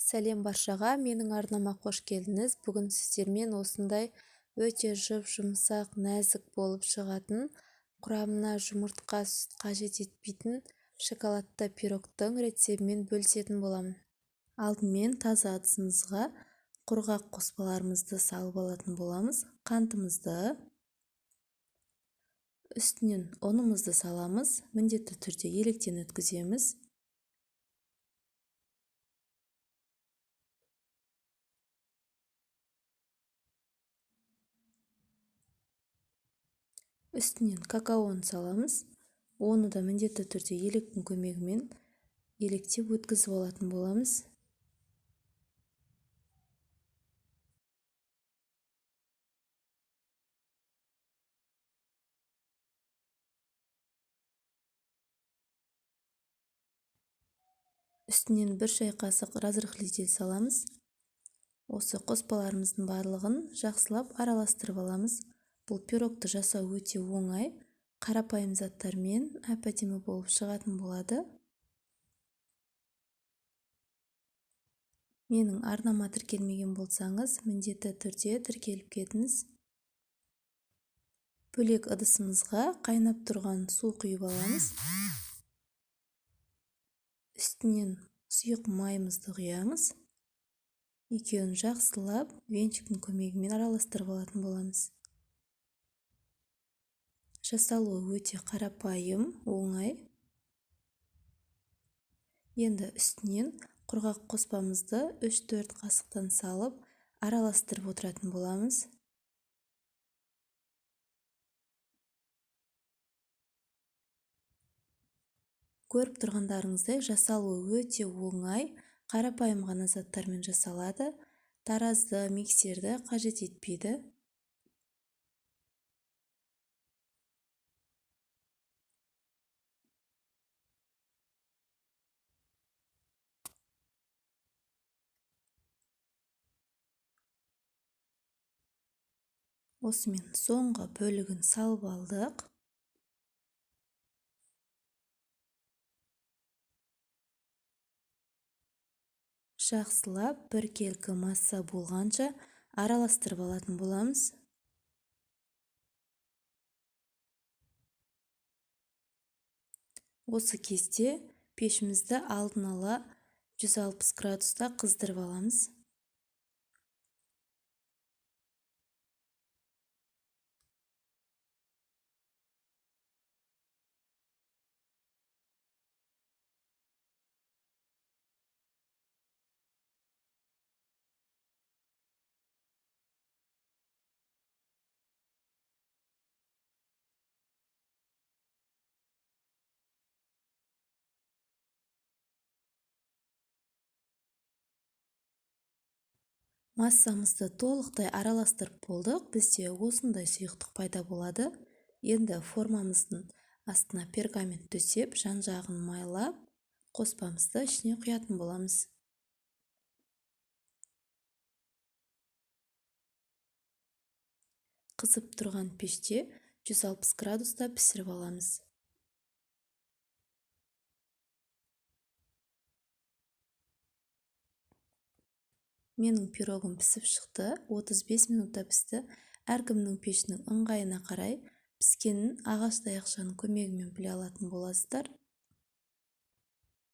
Сәлем баршаға! Менің арнама қош келдіңіз! Бүгін сіздермен осындай өте жұп-жұмсақ, нәзік болып шығатын, құрамына жұмыртқа, сүт қажет етпейтін шоколадты пирогтың рецебімен бөлісетін боламын. Алдымен таза ыдысымызға құрғақ қоспаларымызды салып алатын боламыз. Қантымызды, үстінен ұнымызды саламыз, міндетті түрде електен өткіземіз. Үстінен какаоны саламыз. Оны да міндетті түрде електің көмегімен електеп өткізіп алатын боламыз. Үстінен 1 шай қасық разрыхлитель саламыз. Осы қоспаларымыздың барлығын жақсылап араластырып аламыз. Бұл пирогты жасау өте оңай, қарапайым заттармен әп-әдемі болып шығатын болады. Менің арнама тіркелмеген болсаңыз, міндетті түрде тіркеліп кетіңіз. Бөлек ыдысымызға қайнап тұрған су құйып аламыз. Үстінен сұйық майымызды құямыз. Екеуін жақсылап венчиктің көмегімен араластырып алатын боламыз. Жасалуы өте қарапайым, оңай. Енді үстінен құрғақ қоспамызды 3-4 қасықтан салып, араластырып отыратын боламыз. Көріп тұрғандарыңыздай, жасалуы өте оңай, қарапайым ғана заттармен жасалады. Таразды, миксерді қажет етпейді. Осымен соңғы бөлігін салып алдық. Жақсылап біркелкі масса болғанша араластырып алатын боламыз. Осы кезде пешімізді алдын ала 160 градуста қыздырып аламыз. Массамызды толықтай араластырып болдық. Бізде осындай сұйықтық пайда болады. Енді формамыздың астына пергамент төсеп, жан-жағын майлап, қоспамызды ішіне құятын боламыз. Қызып тұрған пеште 160 градуста пісіріп аламыз. Менің пирогым пісіп шықты, 35 минутта пісті. Әркімнің пешінің ыңғайына қарай піскенін ағаш таяқшаның көмегімен біле алатын боласыздар.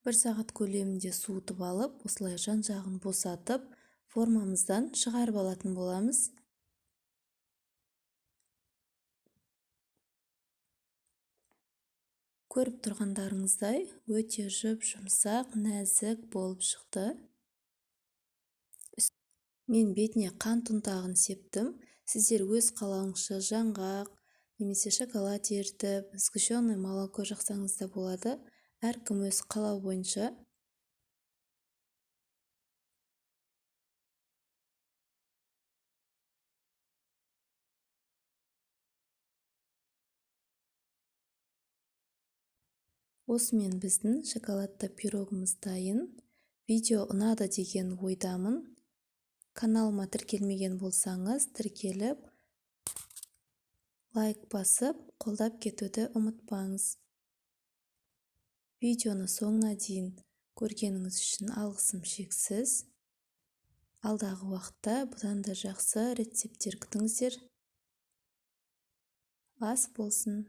1 сағат көлемінде суытып алып, осылай жан-жағын босатып, формамыздан шығарып алатын боламыз. Көріп тұрғандарыңыздай, өте жұп-жұмсақ, нәзік болып шықты. Мен бетіне қант ұнтағын септім. Сіздер өз қалауыңызша жаңғақ немесе шоколад ерітіп, сгущенное молоко жақсаңыз да болады. Әркім өз қалауы бойынша. Осымен біздің шоколадты пирогымыз дайын. Видео ұнады деген ойдамын. Каналыма тіркелмеген болсаңыз, тіркеліп, лайк басып, қолдап кетуді ұмытпаңыз. Видеоны соңына дейін көргеніңіз үшін алғысым шексіз. Алдағы уақытта бұдан да жақсы рецепттер күтіңіздер. Ас болсын!